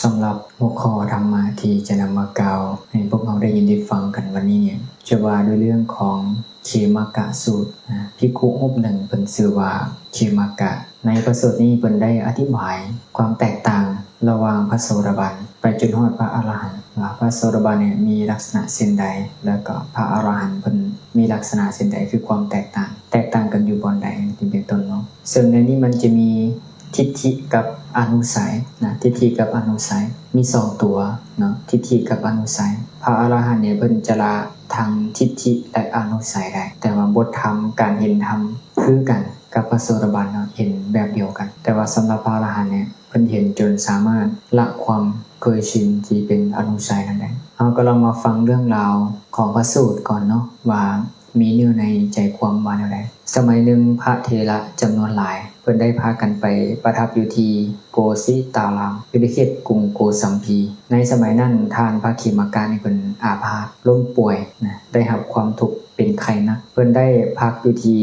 ສຳລັບຫົວຂໍ້ທຳມະທີ່ຈະນຳມາກ່າວໃຫ້ພວກເຮົາໄດ້ຍິນໄດ້ຟັງກັນວັນນີ້ ຈະວ່າດ້ວຍເລື່ອງຂອງເຂມະກະສູດ. ພິກຂຸຮູບໜຶ່ງເພິ່ນຊື່ວ່າເຂມະກະ. ໃນພະສູດນີ້ເພິ່ນໄດ້ອະທິບາຍຄວາມແຕກຕ່າງລະຫວ່າງພະໂສດາບັນໄປຈົນຮອດພະອະລະຫັນ ວ່າພະໂສດາບັນນີ້ມີລັກສະນະເຊັ່ນໃດ ແລ້ວກໍພະອະລະຫັນເພິ່ນມີລັກສະນະເຊັ່ນໃດ ຄືຄວາມແຕກຕ່າງ ແຕກຕ່າງກັນຢູ່ບ່ອນໃດ ເປັນຕົ້ນເນາະ. ເຊິ່ງໃນນີ້ມັນຈະມີທິດຖິກັບອະນຸໄສນະ ທິດຖິກັບອະນຸໄສ ມີສອງຕົວເນາະ ທິດຖິກັບອະນຸໄສ. ພະອະລະຫັນນີ້ເພິ່ນຈະລະທັງທິດຖິ ແລະ ອະນຸໄສໄດ້ ແຕ່ວ່າບົດທຳ ການເຫັນທຳຄືກັນກັບພະໂສດາບັນເນາະ ເຫັນແບບດຽວກັນ. ແຕ່ວ່າສຳລັບພະອະລະຫັນນີ້ ເພິ່ນເຫັນຈົນສາມາດລະຄວາມເຄີຍຊິນທີ່ເປັນອະນຸໄສນັ້ນໄດ້. ເຮົາກໍລອງມາຟັງເລື່ອງລາວຂອງພະສູດກ່ອນເນາະ ວ່າມີເນື້ອໃນໃຈຄວາມວ່າແນວໃດ. ສະໄໝໜຶ່ງ ພະເຖລະຈຳນວນຫຼາຍ ເພິ່ນໄດ້ພາກັນໄປປະທັບຢູ່ທີ່ໂກສິຕາລາມ ຢູ່ໃນເຂດກຸງໂກສັມພີ. ໃນສະໄໝນັ້ນ ທ່ານພະເຂມະກະນີ້ເພິ່ນອາພາດ ລົ້ມປ່ວຍນະ ໄດ້ຮັບຄວາມທຸກ ເປັນໄຂ້ໜັກ. ເພິ່ນໄດ້ພັກຢູ່ທີ່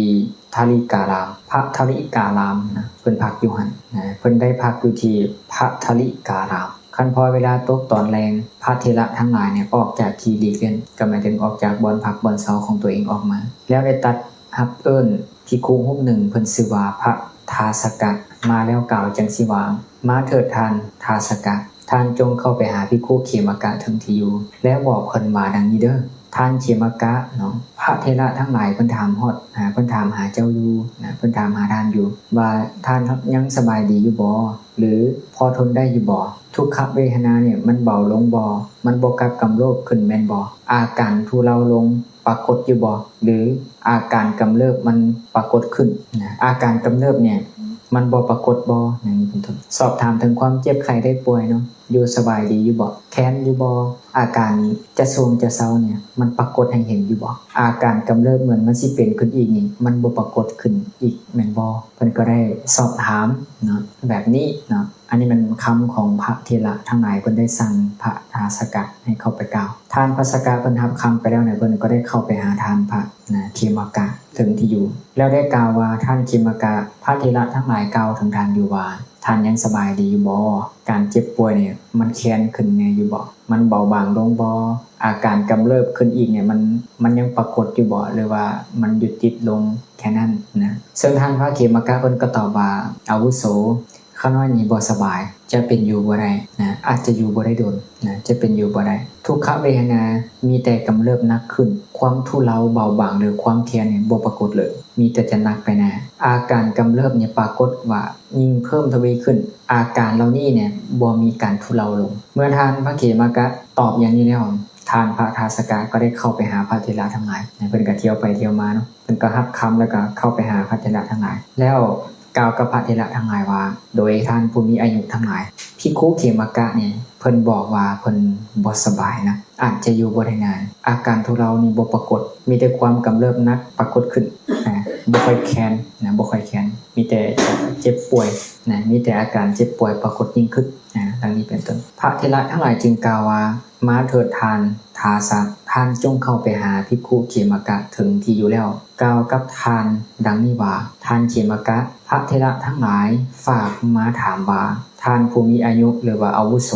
ທະລິກາລາມ ພະທະລິກາລາມນະ ເພິ່ນພັກຢູ່ຫັ້ນນະ ເພິ່ນໄດ້ພັກຢູ່ທີ່ພະທະລິກາລາມ. ຄັນພໍເວລາຕົກຕອນແລງ ພະເຖລະທັງຫຼາຍນີ້ອອກຈາກທີ່ຫຼີກເລ່ນ ກໍໝາຍເຖິງອອກຈາກບ່ອນພັກບ່ອນເຊົາຂອງຕົວເອງອອກມາ ແລ້ວໄດ້ຕັດຮັບເອີ້ນພິກຂຸຮູບໜຶ່ງ ເພິ່ນຊື່ວ່າພະທາສະກະ ມາແລ້ວກ່າວຈັ່ງຊີ້ວ່າ ມາເຖີດທ່ານທາສະກະ ທ່ານຈົ່ງເຂົ້າໄປຫາພິກຂຸເຂມະກະເຖິງທີ່ຢູ່ ແລ້ວບອກເພິ່ນວ່າດັ່ງນີ້ເດີ ທ່ານເຂມະກະເນາະ ພະເຖລະທັງຫຼາຍເພິ່ນຖາມຮອດ ເພິ່ນຖາມຫາເຈົ້າຢູ່ນະ ເພິ່ນຖາມຫາທ່ານຢູ່ ວ່າທ່ານຍັງສະບາຍດີຢູ່ບໍ່ ຫຼື ພໍທົນໄດ້ຢູ່ບໍ່? ທຸກຂະເວທະນານີ້ມັນເບົາລົງບໍ່? ມັນບໍ່ກັບກຳເລີບຂຶ້ນແມ່ນບໍ່? ອາການທຸເລົາລົງປາກົດຢູ່ບໍ່? ຫຼື ອາການກຳເລີບມັນປາກົດຂຶ້ນນະ? ອາການກຳເລີບນີ້ມັນບໍ່ປາກົດບໍ່? ຢ່າງນີ້ເປັນຕົ້ນ. ສອບຖາມເຖິງຄວາມເຈັບໄຂ້ໄດ້ປ່ວຍເນາະ ຢູ່ສະບາຍດີຢູ່ບໍ່? ແຄນຢູ່ບໍ່? ອາການຈະຊວງຈະເຊົານີ້ມັນປາກົດໃຫ້ເຫັນຢູ່ບໍ່? ອາການກຳເລີບເໝືອນມັນຊິເປັນຂຶ້ນອີກນີ້ ມັນບໍ່ປາກົດຂຶ້ນອີກແມ່ນບໍ່? ເພິ່ນກໍໄດ້ສອບຖາມເນາະ ແບບນີ້ເນາະ. ອັນນີ້ແມ່ນຄຳຂອງພະເຖລະທັງຫຼາຍ ເພິ່ນໄດ້ສັ່ງພະທາສະກະໃຫ້ເຂົ້າໄປກ່າວ. ທ່ານພາສະກະເພິ່ນຮັບຄຳໄປແລ້ວນະ ເພິ່ນກໍໄດ້ເຂົ້າໄປຫາທ່ານພະນະເຂມະກະເຖິງທີ່ຢູ່ ແລ້ວໄດ້ກ່າວວ່າ ທ່ານເຂມະກະ ພະເຖລະທັງຫຼາຍກ່າວເຖິງທ່ານຢູ່ວ່າ ທ່ານຍັງສະບາຍດີຢູ່ບໍ່? ການເຈັບປ່ວຍນີ້ມັນແຄນຂຶ້ນແດ່ຢູ່ບໍ່? ມັນເບົາບາງລົງບໍ່? ອາການກຳເລີບຂຶ້ນອີກນີ້ ມັນ ມັນຍັງປາກົດຢູ່ບໍ່ ຫຼືວ່າມັນຢຸດຕິດລົງແຄ່ນັ້ນນະ? ເຊິ່ງທ່ານພະເຂມະກະເພິ່ນກໍຕອບວ່າ ອາວຸໂສ ຂ້ານ້ອຍນີ້ບໍ່ສະບາຍ ຈະເປັນຢູ່ບໍ່ໄດ້ນະ ອາດຈະຢູ່ບໍ່ໄດ້ດົນນະ ຈະເປັນຢູ່ບໍ່ໄດ້. ທຸກຂະເວທະນາມີແຕ່ກຳເລີບໜັກຂຶ້ນ ຄວາມທຸເລົາເບົາບາງ ຫຼື ຄວາມແຄນນີ້ບໍ່ປາກົດເລີຍ ມີແຕ່ຈະໜັກໄປໜ້າ. ອາການກຳເລີບນີ້ປາກົດວ່າຍິ່ງເພີ່ມທະວີຂຶ້ນ ອາການເຫຼົ່ານີ້ນີ້ບໍ່ມີການທຸເລົາລົງ. ເມື່ອທ່ານພະເຂມະກະຕອບຢ່າງນີ້ແລ້ວ ທ່ານພະທາສະກະກໍໄດ້ເຂົ້າໄປຫາພະເຖລະທັງຫຼາຍນະ ເພິ່ນກໍທ່ຽວໄປທ່ຽວມາເນາະ ເພິ່ນກໍຮັບຄຳ ແລ້ວກໍເຂົ້າໄປຫາພະເຖລະທັງຫຼາຍ ແລ້ວກ່າວກັບພະເຖລະທັງຫຼາຍວ່າ ໂດຍທ່ານຜູ້ມີອາຍຸທັງຫຼາຍ ພິກຂຸເຂມະກະນີ້ ເພິ່ນບອກວ່າເພິ່ນບໍ່ສະບາຍນະ ອາດຈະຢູ່ບໍ່ໄດ້ນານ ອາການທຸເລົານີ້ບໍ່ປາກົດ ມີແຕ່ຄວາມກຳເລີບໜັກປາກົດຂຶ້ນນະ ບໍ່ຄ່ອຍແຄນນະ ບໍ່ຄ່ອຍແຄນ ມີແຕ່ເຈັບປ່ວຍນະ ມີແຕ່ອາການເຈັບປ່ວຍປາກົດຍິ່ງຂຶ້ນນະ ດັ່ງນີ້ເປັນຕົ້ນ. ພະເຖລະທັງຫຼາຍຈຶ່ງກ່າວວ່າ ມາເຖີດທ່ານທາສະ ທ່ານຈົ່ງເຂົ້າໄປຫາພິກຂຸເຂມະກະເຖິງທີ່ຢູ່ແລ້ວ ກ່າວກັບທ່ານດັ່ງນີ້ວ່າ ທ່ານເຂມະກະ ພະເຖລະທັງຫຼາຍຝາກມາຖາມວ່າ ທ່ານຜູ້ມີອາຍຸ ຫຼືວ່າອາວຸໂສ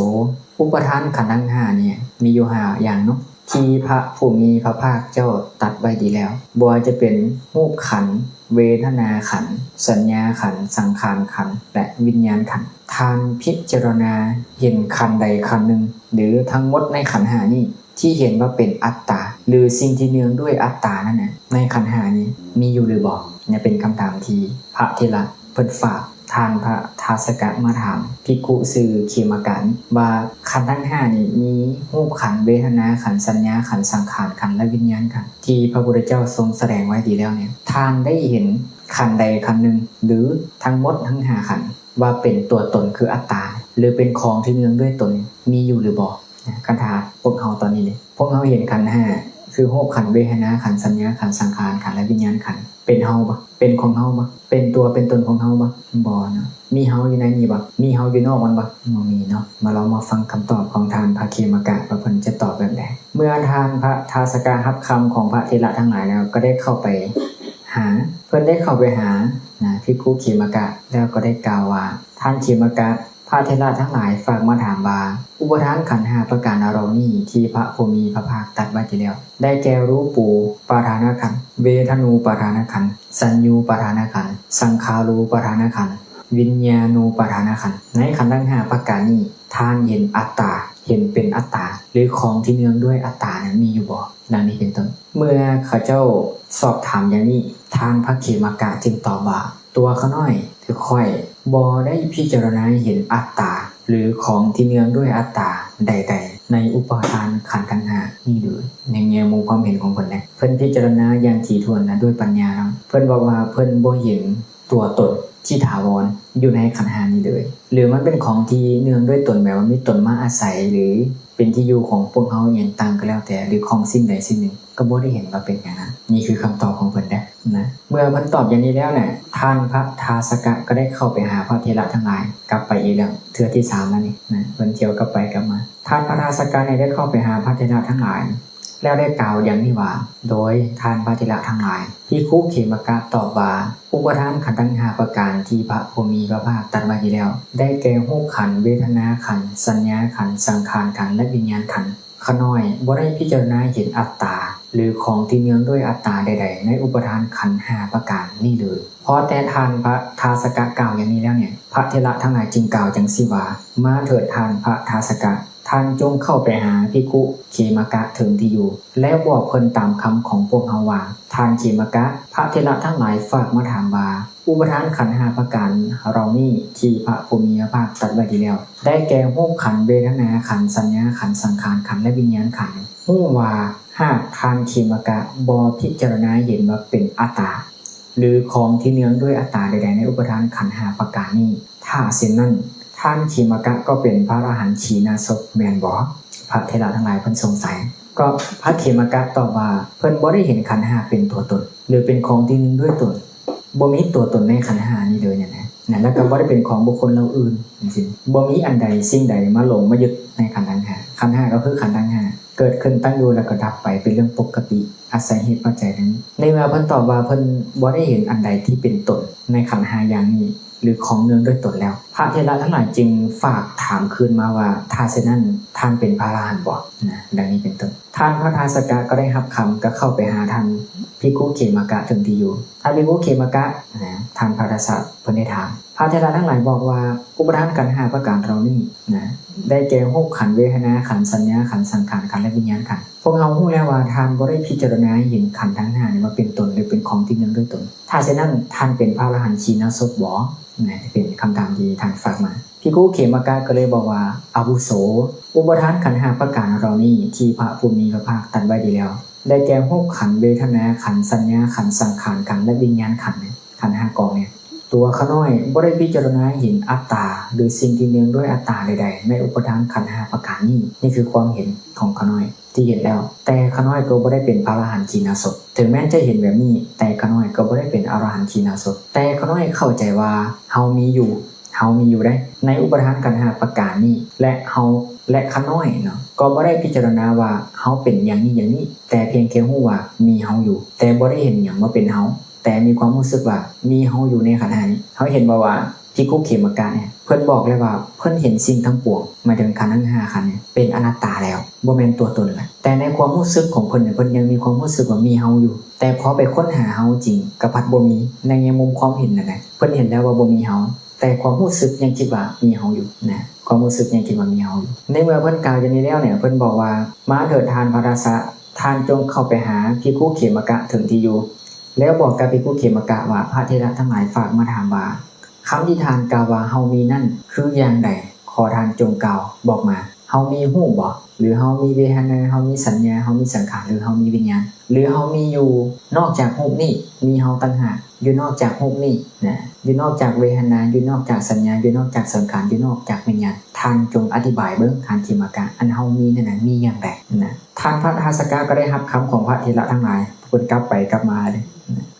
ອຸປະທານຂັນທັງຫ້ານີ້ມີຢູ່ຫ້າຢ່າງເນາະ ທີ່ພະຜູ້ມີພະພາກເຈົ້າຕັດໄວ້ດີແລ້ວ ບໍ່ວ່າຈະເປັນຮູບຂັນ ເວທະນາຂັນ ສັນຍາຂັນ ສັງຂານຂັນ ແລະ ວິນຍານຂັນ. ທ່ານພິຈາລະນາເຫັນຂັນໃດຂັນໜຶ່ງ ຫຼື ທັງໝົດໃນຂັນຫ້ານີ້ ທີ່ເຫັນວ່າເປັນອັດຕາ ຫຼື ສິ່ງທີ່ເນື່ອງດ້ວຍອັດຕານັ້ນນະ ໃນຂັນຫ້ານີ້ມີຢູ່ຫຼືບໍ່? ນີ້ເປັນຄຳຖາມທີ່ພະເຖລະເພິ່ນຝາກທ່ານພະທາສະກະມາຖາມພິກຂຸຊື່ເຂມະກະນີ້ວ່າ ຂັນທັງຫ້ານີ້ມີຮູບຂັນ ເວທະນາຂັນ ສັນຍາຂັນ ສັງຂານຂັນ ແລະ ວິນຍານຂັນ ທີ່ພະພຸດທະເຈົ້າຊົງສະແດງໄວ້ດີແລ້ວນີ້ ທ່ານໄດ້ເຫັນຂັນໃດຂັນໜຶ່ງ ຫຼື ທັງໝົດທັງຫ້າຂັນ ວ່າເປັນຕົວຕົນຄືອັດຕາ ຫຼື ເປັນຂອງທີ່ເນື່ອງດ້ວຍຕົນ ມີຢູ່ຫຼືບໍ່? ຄັນຖ້າພວກເຮົາຕອນນີ້ເດ ພວກເຮົາເຫັນຂັນຫ້າ ຄືຮູບຂັນ ເວທະນາຂັນ ສັນຍາຂັນ ສັງຂານຂັນ ແລະ ວິນຍານຂັນ ເປັນເຮົາບໍ່? ເປັນຂອງເຮົາບໍ່? ເປັນຕົວເປັນຕົນຂອງເຮົາບໍ່? ບໍ່ເນາະ. ມີເຮົາຢູ່ໃນນີ້ບໍ່? ມີເຮົາຢູ່ນອກມັນບໍ່? ບໍ່ມີເນາະ. ມາລອງມາຟັງຄຳຕອບຂອງທ່ານພະເຂມະກະ ວ່າເພິ່ນຈະຕອບແບບໃດ. ເມື່ອທ່ານພະທາສະກະຮັບຄຳຂອງພະເຖລະທັງຫຼາຍແລ້ວ ກໍໄດ້ເຂົ້າໄປຫາ ເພິ່ນໄດ້ເຂົ້າໄປຫານະ ພິກຂຸເຂມະກະ ແລ້ວກໍໄດ້ກ່າວວ່າ ທ່ານເຂມະກະ ພະເຖລະທັງຫຼາຍຝາກມາຖາມວ່າ ອຸປາທານຂັນຫ້າປະການເຫຼົ່ານີ້ທີ່ພະຜູ້ມີພະພາກຕັດໄວ້ດີແລ້ວ ໄດ້ແກ່ ຮູປູປາທານຂັນ, ເວທະນູປາທານຂັນ, ສັນຍູປາທານຂັນ, ສັງຂາຣູປາທານຂັນ, ວິນຍານູປາທານຂັນ. ໃນຂັນທັງຫ້າປະການນີ້ ທ່ານເຫັນອັດຕາ, ເຫັນເປັນອັດຕາ ຫຼື ຂອງທີ່ເນື່ອງດ້ວຍອັດຕານັ້ນມີຢູ່ບໍ່? ດັ່ງນີ້ເປັນຕົ້ນ. ເມື່ອເຂົາເຈົ້າສອບຖາມຢ່າງນີ້, ທ່ານພະເຂມະກະຈຶ່ງຕອບວ່າ ຕົວຂ້ານ້ອຍ ຄືຂ້ອຍ ບໍ່ໄດ້ພິຈາລະນາເຫັນອັດຕາ ຫຼື ຂອງທີ່ເນື່ອງດ້ວຍອັດຕາໃດໆ ໃນອຸປາທານຂັນທັງຫ້ານີ້ເລີຍ. ໃນແງ່ມຸມຄວາມເຫັນຂອງເພິ່ນນະ ເພິ່ນພິຈາລະນາຢ່າງຖີ່ຖ້ວນ ແລະ ດ້ວຍປັນຍານຳ. ເພິ່ນບອກວ່າເພິ່ນບໍ່ເຫັນຕົວຕົນທີ່ຖາວອນຢູ່ໃນຂັນຫ້ານີ້ເລີຍ ຫຼື ມັນເປັນຂອງທີ່ເນື່ອງດ້ວຍຕົນ ແບບວ່າມີຕົນມາອາໄສ ຫຼື ເປັນທີ່ຢູ່ຂອງພວກເຮົາອີ່ຫຍັງຕ່າງກໍແລ້ວແຕ່ ຫຼື ຂອງສິ່ງໃດສິ່ງໜຶ່ງ ກໍບໍ່ໄດ້ເຫັນວ່າເປັນຢ່າງນັ້ນ. ນີ້ຄືຄຳຕອບຂອງເພິ່ນເດ້ນະ. ເມື່ອເພິ່ນຕອບຢ່າງນີ້ແລ້ວນະ ທ່ານພະທາສະກະກໍໄດ້ເຂົ້າໄປຫາພະເຖລະທັງຫຼາຍ ກັບໄປອີກແລ້ວ ເທື່ອທີສາມແລ້ວນີ້ນະ ເພິ່ນທ່ຽວກັບໄປກັບມາ. ທ່ານພະທາສະກະນີ້ໄດ້ເຂົ້າໄປຫາພະເຖລະທັງຫຼາຍ ແລ້ວໄດ້ກ່າວຢ່າງນີ້ວ່າ ໂດຍທ່ານພະເຖລະທັງຫຼາຍ ພິກຂຸເຂມະກະຕອບວ່າ ອຸປາທານຂັນທັງຫ້າປະການທີ່ພະຜູ້ມີພະພາກຕັດໄວ້ດີແລ້ວ ໄດ້ແກ່ ຮູບຂັນ, ເວທະນາຂັນ, ສັນຍາຂັນ, ສັງຂານຂັນ ແລະ ວິນຍານຂັນ. ຂ້ານ້ອຍບໍ່ໄດ້ພິຈາລະນາເຫັນອັດຕາ ຫຼື ຂອງທີ່ເນື່ອງດ້ວຍອັດຕາໃດໆ ໃນອຸປາທານຂັນຫ້າປະການນີ້ເລີຍ. ພໍແຕ່ທ່ານພະທາສະກະກ່າວຢ່າງນີ້ແລ້ວນີ້ ພະເຖລະທັງຫຼາຍຈຶ່ງກ່າວຈັ່ງຊີ້ວ່າ ມາເຖີດທ່ານພະທາສະກະ, ທ່ານຈົ່ງເຂົ້າໄປຫາພິກຂຸເຂມະກະເຖິງທີ່ຢູ່ ແລ້ວບອກເພິ່ນຕາມຄຳຂອງພວກເຮົາວ່າ ທ່ານເຂມະກະ, ພະເຖລະທັງຫຼາຍຝາກມາຖາມວ່າ ອຸປາທານຂັນຫ້າປະການເຫຼົ່ານີ້ທີ່ພະຜູ້ມີພະພາກຕັດໄວ້ດີແລ້ວ ໄດ້ແກ່ ຮູບຂັນ, ເວທະນາຂັນ, ສັນຍາຂັນ, ສັງຂານຂັນ ແລະ ວິນຍານຂັນ. ຮູ້ວ່າຫາກທ່ານເຂມະກະບໍ່ພິຈາລະນາເຫັນວ່າເປັນອັດຕາ ຫຼື ຂອງທີ່ເນື່ອງດ້ວຍອັດຕາໃດໆ ໃນອຸປາທານຂັນຫ້າປະການນີ້, ຖ້າເຊັ່ນນັ້ນ ທ່ານເຂມະກະກໍເປັນພະອະລະຫັນຂີນາສົບແມ່ນບໍ່? ພະເຖລະທັງຫຼາຍເພິ່ນສົງໄສ. ກໍພະເຂມະກະຕອບວ່າ ເພິ່ນບໍ່ໄດ້ເຫັນຂັນຫ້າເປັນຕົວຕົນ ຫຼື ເປັນຂອງທີ່ເນື່ອງດ້ວຍຕົນ, ບໍ່ມີຕົວຕົນໃນຂັນຫ້ານີ້ເລີຍນັ້ນນະ. ແລ້ວກໍບໍ່ໄດ້ເປັນຂອງບຸກຄົນເຫຼົ່າອື່ນ ຈັ່ງຊີ້. ບໍ່ມີອັນໃດສິ່ງໃດມາຫຼົງມາຍຶດໃນຂັນທັງຫ້າ. ຂັນຫ້າກໍຄືຂັນທັງຫ້າ ເກີດຂຶ້ນ, ຕັ້ງຢູ່ ແລ້ວກໍດັບໄປ ເປັນເລື່ອງປົກກະຕິ ອາໄສເຫດປັດໄຈນັ້ນ. ໃນເມື່ອເພິ່ນຕອບວ່າເພິ່ນບໍ່ໄດ້ເຫັນອັນໃດທີ່ເປັນຕົນໃນຂັນຫ້າຢ່າງນີ້ ຫຼື ຂອງເນື່ອງດ້ວຍຕົນແລ້ວ, ພະເຖລະທັງຫຼາຍຈຶ່ງຝາກຖາມຄືນມາວ່າ ຖ້າເຊັ່ນນັ້ນ ທ່ານເປັນພະອະລະຫັນບໍ່? ນະ, ດັ່ງນີ້ເປັນຕົ້ນ. ທ່ານພະທາສະກະກໍໄດ້ຮັບຄຳ ກໍເຂົ້າໄປຫາທ່ານພິກຂຸເຂມະກະເຖິງທີ່ຢູ່. ທ່ານພິກຂຸເຂມະກະ ນະ, ທ່ານພະທາສະເພິ່ນໄດ້ຖາມ. ພະເຖລະທັງຫຼາຍບອກວ່າ ອຸປາທານຂັນຫ້າປະການເຫຼົ່ານີ້ນະ ໄດ້ແກ່ ຮູບຂັນ, ເວທະນາຂັນ, ສັນຍາຂັນ, ສັງຂານຂັນ ແລະ ວິນຍານຂັນ. ພວກເຮົາຮູ້ແລ້ວວ່າທ່ານບໍ່ໄດ້ພິຈາລະນາເຫັນຂັນທັງຫ້ານີ້ວ່າເປັນຕົນ ຫຼື ເປັນຂອງທີ່ເນື່ອງດ້ວຍຕົນ. ຖ້າເຊັ່ນນັ້ນ ທ່ານເປັນພະອະລະຫັນຂີນາສົບບໍ່? ນະ, ເປັນຄຳຖາມທີ່ທ່ານຝາກມາ. ພິກຂຸເຂມະກະກໍເລີຍບອກວ່າ ອາວຸໂສ, ອຸປາທານຂັນຫ້າປະການເຫຼົ່ານີ້ທີ່ພະຜູ້ມີພະພາກຕັດໄວ້ດີແລ້ວ ໄດ້ແກ່ ຮູບຂັນ, ເວທະນາຂັນ, ສັນຍາຂັນ, ສັງຂານຂັນ ແລະ ວິນຍານຂັນ, ຂັນຫ້າກອງນີ້ ຕົວຂ້ານ້ອຍບໍ່ໄດ້ພິຈາລະນາເຫັນອັດຕາ ຫຼື ສິ່ງທີ່ເນື່ອງດ້ວຍອັດຕາໃດໆ ໃນອຸປາທານຂັນຫ້າປະການນີ້. ນີ້ຄືຄວາມເຫັນຂອງຂ້ານ້ອຍທີ່ເຫັນແລ້ວ, ແຕ່ຂ້ານ້ອຍກໍບໍ່ໄດ້ເປັນພະອະລະຫັນຂີນາສົບ. ເຖິງແມ່ນຈະເຫັນແບບນີ້, ແຕ່ຂ້ານ້ອຍກໍບໍ່ໄດ້ເປັນອະລະຫັນຂີນາສົບ. ແຕ່ຂ້ານ້ອຍເຂົ້າໃຈວ່າເຮົາມີຢູ່, ເຮົາມີຢູ່ໃດ໋ ໃນອຸປາທານຂັນຫ້າປະການນີ້ ແລະ ເຮົາ ແລະ ຂ້ານ້ອຍເນາະ ກໍບໍ່ໄດ້ພິຈາລະນາວ່າເຮົາເປັນຢ່າງນີ້ຢ່າງນີ້, ແຕ່ພຽງແຄ່ຮູ້ວ່າມີເຮົາຢູ່, ແຕ່ບໍ່ໄດ້ເຫັນຫຍັງວ່າເປັນເຮົາ, ແຕ່ມີຄວາມຮູ້ສຶກວ່າມີເຮົາຢູ່ໃນຂັນຫ້ານີ້. ເຮົາເຫັນບໍ່ວ່າພິກຂຸເຂມະກະນີ້ ເພິ່ນບອກແລ້ວວ່າເພິ່ນເຫັນສິ່ງທັງປວງ, ໝາຍເຖິງຂັນທັງຫ້າຂັນນີ້ ເປັນອະນັດຕາແລ້ວ, ບໍ່ແມ່ນຕົວຕົນລະ. ແຕ່ໃນຄວາມຮູ້ສຶກຂອງເພິ່ນນີ້ ເພິ່ນຍັງມີຄວາມຮູ້ສຶກວ່າມີເຮົາຢູ່, ແຕ່ພໍໄປຄົ້ນຫາເຮົາຈິງ ກໍພັດບໍ່ມີ. ໃນແງ່ມຸມຄວາມເຫັນນັ້ນນະ ເພິ່ນເຫັນແລ້ວວ່າບໍ່ມີເຮົາ, ແຕ່ຄວາມຮູ້ສຶກຍັງຄິດວ່າມີເຮົາຢູ່ນະ, ຄວາມຮູ້ສຶກຍັງຄິດວ່າມີເຮົາຢູ່. ໃນເມື່ອເພິ່ນກ່າວຢ່າງນີ້ແລ້ວເນີ້ຍ ເພິ່ນບອກວ່າ ມາເຖີດທ່ານພະທາສະ, ທ່ານຈົ່ງເຂົ້າໄປຫາພິກຂຸເຂມະກະເຖິງທີ່ຢູ່ ແລ້ວບອກກັບພິກຂຸເຂມະກະວ່າ ພະເຖລະທັງຫຼາຍຝາກມາຖາມວ່າ ຄຳທີ່ທ່ານກ່າວວ່າເຮົາມີນັ້ນຄືຢ່າງໃດ? ຂໍທ່ານຈົ່ງກ່າວບອກມາ. ເຮົາມີຮູບບໍ? ຫຼື ເຮົາມີເວທະນາ? ເຮົາມີສັນຍາ? ເຮົາມີສັງຂານ? ຫຼື ເຮົາມີວິນຍານ? ຫຼື ເຮົາມີຢູ່ນອກຈາກຮູບນີ້? ມີເຮົາຕ່າງຫາກ ຢູ່ນອກຈາກຮູບນີ້ນະ, ຢູ່ນອກຈາກເວທະນາ, ຢູ່ນອກຈາກສັນຍາ, ຢູ່ນອກຈາກສັງຂານ, ຢູ່ນອກຈາກວິນຍານ. ທ່ານຈົ່ງອະທິບາຍເບິ່ງ, ທ່ານເຂມະກະ, ອັນເຮົາມີນັ້ນນະ ມີຢ່າງໃດນະ? ທ່ານພະທາສະກະກໍໄດ້ຮັບຄຳຂອງພະເຖລະທັງຫຼາຍ, ເພິ່ນກັບໄປກັບມາເລີຍ,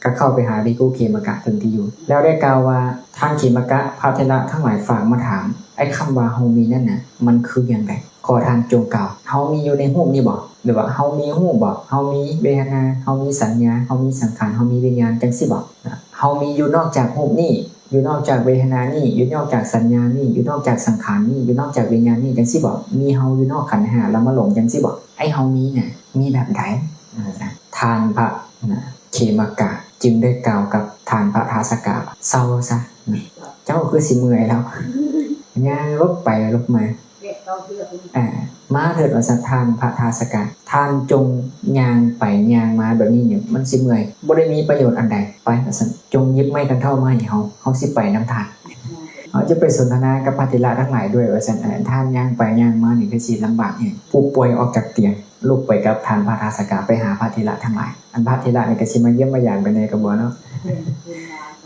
ກໍເຂົ້າໄປຫາພິກຂຸເຂມະກະເຖິງທີ່ຢູ່ ແລ້ວໄດ້ກ່າວວ່າ ທ່ານເຂມະກະ, ພະເຖລະທັງຫຼາຍຝາກມາຖາມ, ໄອ້ຄຳວ່າເຮົາມີນັ້ນນະ ມັນຄືຢ່າງໃດ? ຂໍທ່ານຈົ່ງກ່າວ, ເຮົາມີຢູ່ໃນຮູບນີ້ບໍ? ຫຼືວ່າເຮົາມີຮູບບໍ? ເຮົາມີເວທະນາ? ເຮົາມີສັນຍາ? ເຮົາມີສັງຂານ? ເຮົາມີວິນຍານ? ຈັ່ງຊີ້ບໍ? ເຮົາມີຢູ່ນອກຈາກຮູບນີ້? ຢູ່ນອກຈາກເວທະນານີ້, ຢູ່ນອກຈາກສັນຍານີ້, ຢູ່ນອກຈາກສັງຂານນີ້, ຢູ່ນອກຈາກວິນຍານນີ້ ຈັ່ງຊີ້ບໍ? ມີເຮົາຢູ່ນອກຂັນຫ້າ ແລ້ວມາຫຼົງຈັ່ງຊີ້ບໍ? ໄອ້ເຮົາມີນະ ມີແບບໃດ? ທ່ານພະນະເຂມະກະຈຶ່ງໄດ້ກ່າວກັບທ່ານພະທາສະກະວ່າ ເຊົາຊະ ເຈົ້າຄືຊິເມື່ອຍແລ້ວ ຍ່າງຫຼົບໄປຫຼົບມາ ເອີ ມາເຖີດວ່າຊັ້ນ ທ່ານພະທາສະກະ ທ່ານຈົ່ງຍ່າງໄປຍ່າງມາແບບນີ້ນີ້ ມັນຊິເມື່ອຍ ບໍ່ໄດ້ມີປະໂຫຍດອັນໃດ ໄປວ່າຊັ້ນ ຈົ່ງຫຍິບໄມ້ຄັນເທົ້າມາໃຫ້ເຮົາ ເຮົາຊິໄປນຳທ່ານ ເຮົາຈະໄປສົນທະນາກັບພະເຖລະທັງຫຼາຍດ້ວຍວ່າຊັ້ນ ເອີ ທ່ານຍ່າງໄປຍ່າງມານີ້ຄືຊິລຳບາກແຮງ ຜູ້ປ່ວຍອອກຈາກຕຽງ ລຸກໄປກັບທ່ານພະທາສະກະ ໄປຫາພະເຖລະທັງຫຼາຍ ອັນພະເຖລະນີ້ກໍຊິມາຢ້ຽມມາຢາມກັນແດ່ກໍບໍ່ເນາະ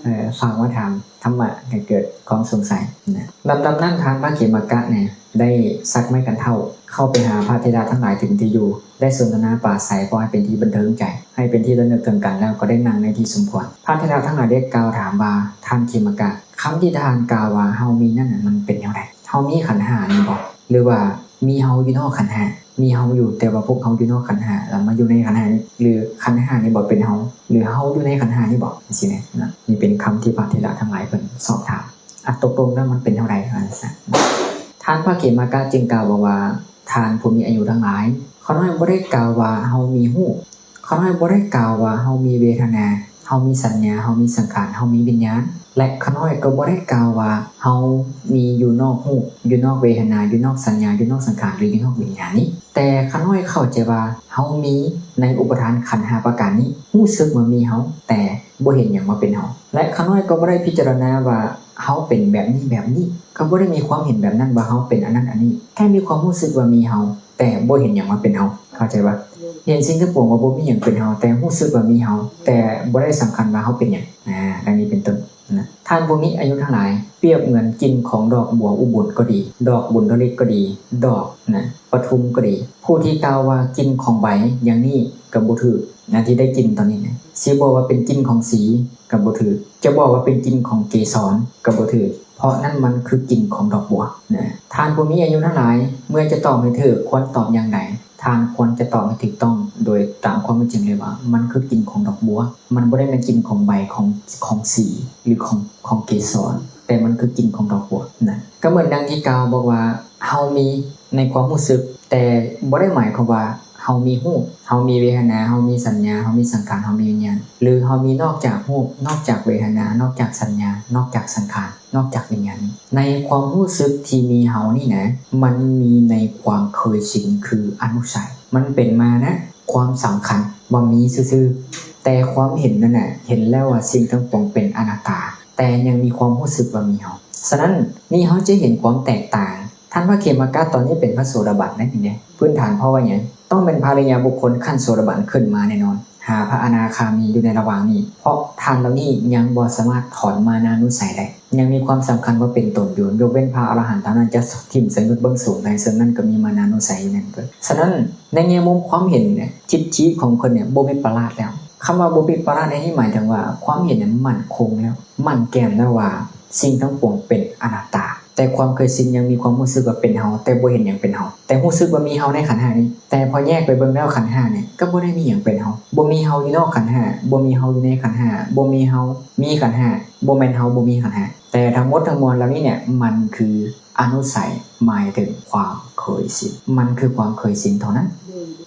ເອີ ຝາກມາຖາມທຳມະ ໃຫ້ເກີດຄວາມສົງໄສນະ ລຳດັບນັ້ນ ທ່ານພະເຂມະກະນີ້ໄດ້ຊັກໄມ້ຄັນເທົ້າເຂົ້າໄປຫາພະເຖລະທັງຫຼາຍເຖິງທີ່ຢູ່ ໄດ້ສົນທະນາປາໄສພໍໃຫ້ເປັນທີ່ບັນເທີງໃຈ ໃຫ້ເປັນທີ່ລະນຶກເຖິງກັນ ແລ້ວກໍໄດ້ນັ່ງໃນທີ່ສົມຄວນ ພະເຖລະທັງຫຼາຍໄດ້ກ່າວຖາມວ່າ ທ່ານເຂມະກະ ຄຳທີ່ທ່ານກ່າວວ່າ ເຮົາມີນັ້ນນະ ມັນເປັນແນວໃດ? ເຮົາມີຂັນຫ້ານີ້ບໍ? ຫຼືວ່າມີເຮົາຢູ່ນອກຂັນຫ້າ? ມີເຮົາຢູ່ ແຕ່ວ່າພວກເຮົາຢູ່ນອກຂັນຫ້າ ແລ້ວມາຢູ່ໃນຂັນຫ້ານີ້ ຫຼືຂັນຫ້ານີ້ບໍ່ເປັນເຮົາ? ຫຼືເຮົາຢູ່ໃນຂັນຫ້ານີ້ບໍ? ຈັ່ງຊີ້ນະ ນີ້ເປັນຄຳທີ່ພະເຖລະທັງຫຼາຍເພິ່ນສອບຖາມ ອາ ຕົກລົງແລ້ວມັນເປັນແນວໃດ? ວ່າຊັ້ນ ທ່ານພະເຂມະກະຈຶ່ງກ່າວບອກວ່າ ທ່ານຜູ້ມີອາຍຸທັງຫຼາຍ ຂ້ານ້ອຍບໍ່ໄດ້ກ່າວວ່າເຮົາມີຮູບ ຂ້ານ້ອຍບໍ່ໄດ້ກ່າວວ່າເຮົາມີເວທະນາ, ເຮົາມີສັນຍາ, ເຮົາມີສັງຂານ, ເຮົາມີວິນຍານ ແລະ ຂ້ານ້ອຍກໍບໍ່ໄດ້ກ່າວວ່າເຮົາມີຢູ່ນອກຮູບ, ຢູ່ນອກເວທະນາ, ຢູ່ນອກສັນຍາ, ຢູ່ນອກສັງຂານ ຫຼື ຢູ່ນອກວິນຍານນີ້. ແຕ່ຂ້ານ້ອຍເຂົ້າໃຈວ່າເຮົາມີໃນອຸປາທານຂັນຫ້າປະການນີ້, ຮູ້ສຶກວ່າມີເຮົາ, ແຕ່ບໍ່ເຫັນຫຍັງວ່າເປັນເຮົາ. ແລະ ຂ້ານ້ອຍກໍບໍ່ໄດ້ພິຈາລະນາວ່າເຮົາເປັນແບບນີ້ແບບນີ້, ກໍບໍ່ໄດ້ມີຄວາມເຫັນແບບນັ້ນວ່າເຮົາເປັນອັນນັ້ນອັນນີ້, ແຄ່ມີຄວາມຮູ້ສຶກວ່າມີເຮົາ. ແຕ່ບໍ່ເຫັນຫຍັງວ່າເປັນເຮົາ ເຂົ້າໃຈບໍ່? ເຫັນສິ່ງທັງປວງວ່າບໍ່ມີຫຍັງເປັນເຮົາ ແຕ່ຮູ້ສຶກວ່າມີເຮົາ ແຕ່ບໍ່ໄດ້ສຳຄັນວ່າເຮົາເປັນຫຍັງ ອາ ດັ່ງນີ້ເປັນຕົ້ນນະ. ທ່ານຜູ້ມີອາຍຸທັງຫຼາຍ ປຽບເໝືອນກິ່ນຂອງດອກບົວອຸບົນກໍດີ, ດອກບຸນທະລິກກໍດີ, ດອກນະ ປະທຸມກໍດີ, ຜູ້ທີ່ກ່າວວ່າກິ່ນຂອງໃບຢ່າງນີ້ກໍບໍ່ຖືກນະ ທີ່ໄດ້ກິ່ນຕອນນີ້ນະ, ຊິບອກວ່າເປັນກິ່ນຂອງສີກໍບໍ່ຖືກ, ຈະບອກວ່າເປັນກິ່ນຂອງເກສອນກໍບໍ່ຖືກ. ເພາະນັ້ນມັນຄືກິ່ນຂອງດອກບົວນະ. ທ່ານຜູ້ມີອາຍຸທັງຫຼາຍ ເມື່ອຈະຕອບໃຫ້ຖືກ ຄວນຕອບຢ່າງໃດ? ທ່ານຄວນຈະຕອບໃຫ້ຖືກຕ້ອງໂດຍຕາມຄວາມເປັນຈິງເລີຍວ່າ ມັນຄືກິ່ນຂອງດອກບົວ, ມັນບໍ່ໄດ້ແມ່ນກິ່ນຂອງໃບ ຂອງ ຂອງສີ ຫຼື ຂອງ ຂອງເກສອນ, ແຕ່ມັນຄືກິ່ນຂອງດອກບົວນະ. ກໍເໝືອນດັ່ງທີ່ກ່າວບອກວ່າ ເຮົາມີໃນຄວາມຮູ້ສຶກ, ແຕ່ບໍ່ໄດ້ໝາຍຄວາມວ່າ ເຮົາມີຮູບ, ເຮົາມີເວທະນາ, ເຮົາມີສັນຍາ, ເຮົາມີສັງຂານ, ເຮົາມີວິນຍານ ຫຼື ເຮົາມີນອກຈາກຮູບ, ນອກຈາກເວທະນາ, ນອກຈາກສັນຍາ, ນອກຈາກສັງຂານ, ນອກຈາກວິນຍານ. ໃນຄວາມຮູ້ສຶກທີ່ມີເຮົານີ້ນະ ມັນມີໃນຄວາມເຄີຍຊິນ ຄືອະນຸໄສ, ມັນເປັນມານະຄວາມສຳຄັນວ່າມີຊື່ໆ, ແຕ່ຄວາມເຫັນນັ້ນນະ ເຫັນແລ້ວວ່າສິ່ງທັງປວງເປັນອະນັດຕາ, ແຕ່ຍັງມີຄວາມຮູ້ສຶກວ່າມີເຮົາ. ສະນັ້ນ ນີ້ເຮົາຈະເຫັນຄວາມແຕກຕ່າງ. ທ່ານພະເຂມະກະຕອນນີ້ເປັນພະໂສດາບັນແລ້ວນີ້ເດ້. ພື້ນຖານເພາະວ່າຫຍັງ? ຕ້ອງເປັນພະອະລິຍະບຸກຄົນຂັ້ນໂສດາບັນຂຶ້ນມາແນ່ນອນ, ຫາພະອະນາຄາມີຢູ່ໃນລະຫວ່າງນີ້, ເພາະທ່ານເຫຼົ່ານີ້ຍັງບໍ່ສາມາດຖອນມານານຸໄສໄດ້, ຍັງມີຄວາມສຳຄັນວ່າເປັນຕົນຢູ່, ຍົກເວັ້ນພະອະລະຫັນເທົ່ານັ້ນຈະຖິ້ມສະຫຍຸດເບື້ອງສູງໄດ້, ເຊິ່ງນັ້ນກໍມີມານານຸໄສຢູ່ໃນນັ້ນເບີດ. ສະນັ້ນ ໃນແງ່ມຸມຄວາມເຫັນເນຍ ທິດຖິຂອງເພິ່ນເນຍບໍ່ວິປະລາດແລ້ວ. ຄຳວ່າບໍ່ວິປະລາດໃນທີ່ນີ້ໝາຍເຖິງວ່າ ຄວາມເຫັນເນຍໝັ້ນຄົງແລ້ວ, ໝັ້ນແກ່ນແລ້ວວ່າ ສິ່ງທັງປວງເປັນອະນັດຕາ, ແຕ່ຄວາມເຄີຍຊິນຍັງມີຄວາມຮູ້ສຶກວ່າເປັນເຮົາ, ແຕ່ບໍ່ເຫັນຫຍັງເປັນເຮົາ, ແຕ່ຮູ້ສຶກວ່າມີເຮົາໃນຂັນຫ້ານີ້. ແຕ່ພໍແຍກໄປເບິ່ງແລ້ວ ຂັນຫ້ານີ້ກໍບໍ່ໄດ້ມີຫຍັງເປັນເຮົາ, ບໍ່ມີເຮົາຢູ່ນອກຂັນຫ້າ, ບໍ່ມີເຮົາຢູ່ໃນຂັນຫ້າ, ບໍ່ມີເຮົາມີຂັນຫ້າ, ບໍ່ແມ່ນເຮົາບໍ່ມີຂັນຫ້າ. ແຕ່ທັງໝົດທັງມວນເຫຼົ່ານີ້ເນຍ ມັນຄືອະນຸໄສ, ໝາຍເຖິງຄວາມເຄີຍຊິນ, ມັນຄືຄວາມເຄີຍຊິນເທົ່ານັ້ນ.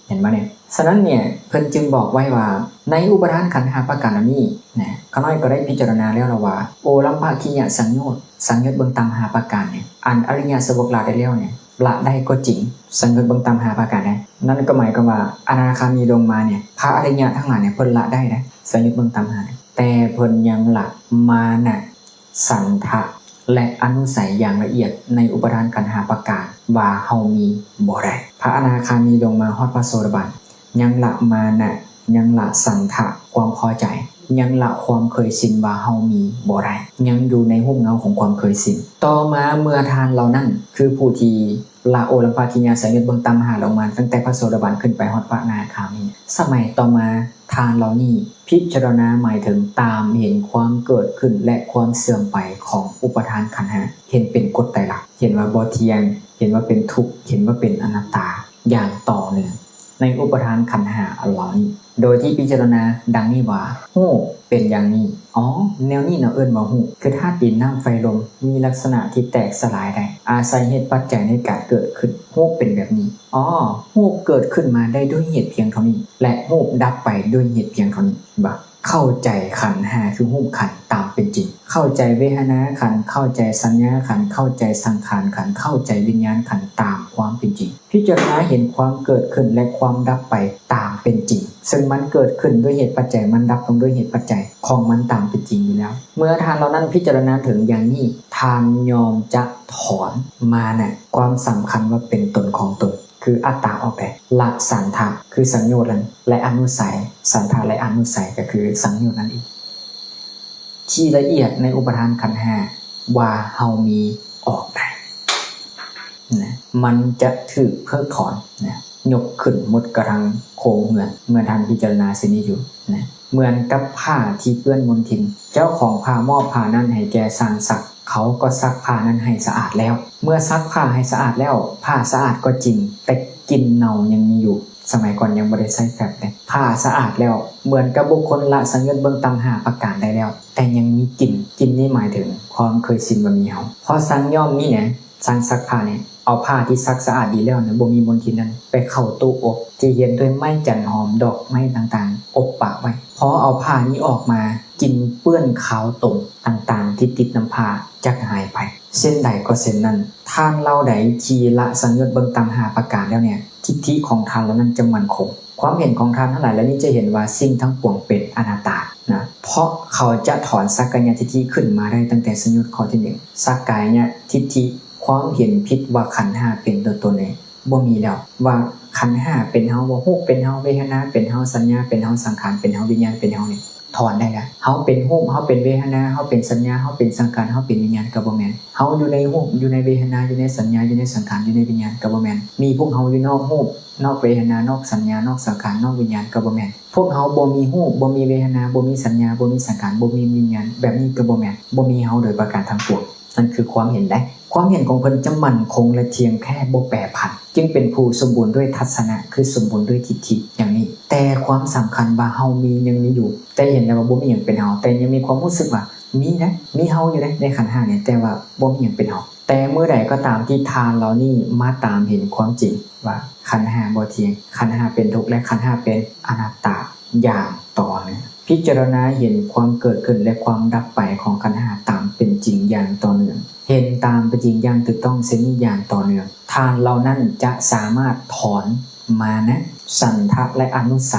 ເຫັນບໍ່ເນຍ? ສະນັ້ນເນຍ ເພິ່ນຈຶ່ງບອກໄວ້ວ່າ ໃນອຸປາທານຂັນຫ້າປະການເຫຼົ່ານີ້ນະ, ຂ້ານ້ອຍກໍໄດ້ພິຈາລະນາແລ້ວລະວ່າ ໂອລັມພະກິຍະສັງໂຍດ, ສັງໂຍດເບື້ອງຕ່ຳຫ້າປະການເນຍ ອັນອະລິຍະສາວົກລະໄດ້ແລ້ວເນຍ ລະໄດ້ກໍຈິງ, ສັງໂຍດເບື້ອງຕ່ຳຫ້າປະການເນຍ, ນັ້ນກໍໝາຍຄວາມວ່າ ອະນາຄາມີລົງມາເນຍ ພະອະລິຍະທັງຫຼາຍເນຍ ເພິ່ນລະໄດ້ນະ ສັງໂຍດເບື້ອງຕ່ຳຫ້າ, ແຕ່ເພິ່ນຍັງລະມານະ ສັນທະ ແລະ ອະນຸໄສຢ່າງລະອຽດໃນອຸປາທານຂັນຫ້າປະການວ່າເຮົາມີບໍ່ໄດ້. ພະອະນາຄາມີລົງມາຮອດພະໂສດາບັນ ຍັງລະມານະ, ຍັງລະສັນທະ ຄວາມພໍໃຈ, ຍັງລະຄວາມເຄີຍຊິນວ່າເຮົາມີບໍ່ໄດ້, ຍັງຢູ່ໃນຮົ່ມເງົາຂອງຄວາມເຄີຍຊິນ. ຕໍ່ມາເມື່ອທ່ານເຫຼົ່ານັ້ນ ຄືຜູ້ທີ່ລະໂອລັມພະກິຍະສັງໂຍດເບື້ອງຕ່ຳຫ້າລົງມາ ຕັ້ງແຕ່ພະໂສດາບັນຂຶ້ນໄປຮອດພະອະນາຄາມີ, ສະໄໝຕໍ່ມາ ທ່ານເຫຼົ່ານີ້ພິຈາລະນາໝາຍເຖິງຕາມເຫັນຄວາມເກີດຂຶ້ນ ແລະ ຄວາມເສື່ອມໄປຂອງອຸປາທານຂັນຫ້າ, ເຫັນເປັນກົດໄຕລັກ, ເຫັນວ່າບໍ່ທ່ຽງ, ເຫັນວ່າເປັນທຸກ, ເຫັນວ່າເປັນອະນັດຕາຢ່າງຕໍ່ເນື່ອງໃນອຸປາທານຂັນຫ້າເຫຼົ່ານີ້, ໂດຍທີ່ພິຈາລະນາດັ່ງນີ້ວ່າ ຮູບເປັນຢ່າງນີ້, ຄ ອໍ ແນວນີ້ເນາະເອີ້ນວ່າຮູບ ຄືທາດດິນ ນ້ຳ ໄຟ ລົມ ມີລັກສະນະທີ່ແຕກສະຫຼາຍໄດ້ ອາໄສເຫດປັດໄຈໃນການເກີດຂຶ້ນ. ຮູບເປັນແບບນີ້. ອໍ ຮູບເກີດຂຶ້ນມາໄດ້ດ້ວຍເຫດພຽງເທົ່ານີ້ ແລະ ຮູບດັບໄປດ້ວຍເຫດພຽງເທົ່ານີ້. ເຫັນບໍ່? ເຂົ້າໃຈຂັນຫ້າ ຄືຮູບຂັນຕາມເປັນຈິງ, ເຂົ້າໃຈເວທະນາຂັນ, ເຂົ້າໃຈສັນຍາຂັນ, ເຂົ້າໃຈສັງຂານຂັນ, ເຂົ້າໃຈວິນຍານຂັນຕາມຄວາມເປັນຈິງ. ພິຈາລະນາເຫັນຄວາມເກີດຂຶ້ນ ແລະ ຄວາມດັບໄປຕາມເປັນຈິງ, ເຊິ່ງມັນເກີດຂຶ້ນດ້ວຍເຫດປັດໄຈ, ມັນດັບລົງດ້ວຍເຫດປັດໄຈຂອງມັນຕາມເປັນຈິງຢູ່ແລ້ວ. ເມື່ອທ່ານເຫຼົ່ານັ້ນພິຈາລະນາເຖິງຢ່າງນີ້, ທ່ານຍ່ອມຈະຖອນມານະ, ຄວາມສຳຄັນວ່າເປັນຕົນຂອງຕົນ ຄືອັດຕາອອກໄປ, ລະສັນທະ ຄືສັງໂຍດນັ້ນ ແລະ ອະນຸໄສ, ສັນທະ ແລະ ອະນຸໄສ ກໍຄືສັງໂຍດນັ້ນເອງ ທີ່ລະອຽດໃນອຸປາທານຂັນຫ້າວ່າເຮົາມີອອກໄດ້ນະ, ມັນຈະຖືກເພິກຖອນນະ, ຍົກຂຶ້ນໝົດກະທັງໂຄງເຮືອນ ເມື່ອທ່ານພິຈາລະນາເຊັ່ນນີ້ຢູ່ນະ. ເໝືອນກັບຜ້າທີ່ເປື້ອນມົນທິນ, ເຈົ້າຂອງຜ້າມອບຜ້ານັ້ນໃຫ້ແກ່ຊ່າງຊັກ, ເຂົາກໍຊັກຜ້ານັ້ນໃຫ້ສະອາດແລ້ວ. ເມື່ອຊັກຜ້າໃຫ້ສະອາດແລ້ວ, ຜ້າສະອາດກໍຈິງ, ແຕ່ກິ່ນເນົ່າຍັງມີຢູ່. ສະໄໝກ່ອນຍັງບໍ່ໄດ້ໃຊ້ແຟບເດ້. ຜ້າສະອາດແລ້ວ, ເໝືອນກັບບຸກຄົນລະສັງໂຍດເບື້ອງຕ່ຳຫ້າປະການໄດ້ແລ້ວ, ແຕ່ຍັງມີກິ່ນ. ກິ່ນນີ້ໝາຍເຖິງຄວາມເຄີຍຊິນວ່າມີເຮົາ. ເພາະສັງຍອມນີ້ນະ, ຊ່າງຊັກຜ້ານີ້ ເອົາຜ້າທີ່ຊັກສະອາດດີແລ້ວນະ, ບໍ່ມີມົນທິນນັ້ນ ໄປເຂົ້າຕູ້ອົບທີ່ຮຽນດ້ວຍໄມ້ຈັນຫອມ, ດອກໄມ້ຕ່າງໆ ອົບປະໄວ້. ພໍເອົາຜ້ານີ້ອອກມາ, ກິ່ນເປື້ອນຄາວຕົມຕ່າງໆທີ່ຕິດນຳຜ້າຈະຫາຍໄປ. ເຊັ່ນໃດກໍເຊັ່ນນັ້ນ, ທ່ານເຫຼົ່າໃດທີ່ລະສັງໂຍດເບື້ອງຕ່ຳຫ້າປະການແລ້ວເນຍ, ທິດຖິຂອງທ່ານເຫຼົ່ານັ້ນຈະໝັ້ນຄົງ. ຄວາມເຫັນຂອງທ່ານທັງຫຼາຍເຫຼົ່ານີ້ຈະເຫັນວ່າສິ່ງທັງປວງເປັນອະນັດຕານະ, ເພາະເຂົາຈະຖອນສັກກາຍະທິດຖິຂຶ້ນມາໄດ້ຕັ້ງແຕ່ສັງໂຍດຂໍ້ທີໜຶ່ງ. ສັກກາຍະທິດຖິ ຄວາມເຫັນຜິດວ່າຂັນຫ້າເປັນຕົວຕົນເອງ ບໍ່ມີແລ້ວ, ວ່າຂັນຫ້າເປັນເຮົາ, ວ່າຮູບເປັນເຮົາ, ເວທະນາເປັນເຮົາ, ສັນຍາເປັນເຮົາ, ສັງຂານເປັນເຮົາ, ວິນຍານເປັນເຮົານີ້ ຖອນໄດ້ແລ້ວ. ເຮົາເປັນຮູບ, ເຮົາເປັນເວທະນາ, ເຮົາເປັນສັນຍາ, ເຮົາເປັນສັງຂານ, ເຮົາເປັນວິນຍານ ກໍບໍ່ແມ່ນ. ເຮົາຢູ່ໃນຮູບ, ຢູ່ໃນເວທະນາ, ຢູ່ໃນສັນຍາ, ຢູ່ໃນສັງຂານ, ຢູ່ໃນວິນຍານ ກໍບໍ່ແມ່ນ. ມີພວກເຮົາຢູ່ນອກຮູບ, ນອກເວທະນາ, ນອກສັນຍາ, ນອກສັງຂານ, ນອກວິນຍານ ກໍບໍ່ແມ່ນ. ພວກເຮົາບໍ່ມີຮູບ, ບໍ່ມີເວທະນາ, ບໍ່ມີສັນຍາ, ບໍ່ມີສັງຂານ, ບໍ່ມີວິນຍານ, ແບບນີ້ກໍບໍ່ແມ່ນ. ບໍ່ມີເຮົາໂດຍປະການທັງປວງ. ນັ້ນຄືຄວາມເຫັນໃດ. ຄວາມເຫັນຂອງເພິ່ນຈະໝັ້ນຄົງ ແລະ ທ່ຽງແທ້ ບໍ່ແປຜັນ, ຈຶ່ງເປັນຜູ້ສົມບູນດ້ວຍທັດສະນະ, ຄືສົມບູນດ້ວຍທິດຖິຢ່າງນີ້. ແຕ່ຄວາມສຳຄັນວ່າເຮົາມີ ຍັງມີຢູ່, ແຕ່ເຫັນແລ້ວວ່າບໍ່ມີຫຍັງເປັນເຮົາ, ແຕ່ຍັງມີຄວາມຮູ້ສຶກວ່າມີນະ, ມີເຮົາຢູ່ເດ້ ໃນຂັນຫ້ານີ້, ແຕ່ວ່າບໍ່ມີຫຍັງເປັນເຮົາ. ແຕ່ເມື່ອໃດກໍຕາມທີ່ທ່ານເຫຼົ່ານີ້ມາຕາມເຫັນຄວາມຈິງວ່າຂັນຫ້າບໍ່ທ່ຽງ, ຂັນຫ້າເປັນທຸກ ແລະ ຂັນຫ້າເປັນອະນັດຕາຢ່າງຕໍ່ເນື່ອງ, ພິຈາລະນາເຫັນຄວາມເກີດຂຶ້ນ ແລະ ຄວາມດັບໄປຂອງຂັນຫ້າຕາມເປັນຈິງຢ່າງຕໍ່ເນື່ອງ, ເຫັນຕາມເປັນຈິງຢ່າງຖືກຕ້ອງເຊັ່ນນີ້ຢ່າງຕໍ່ເນື່ອງ, ທ່ານເຫຼົ່ານັ້ນຈະສາມາດຖອນມານະ, ສັນທະ ແລະ ອະນຸໄສ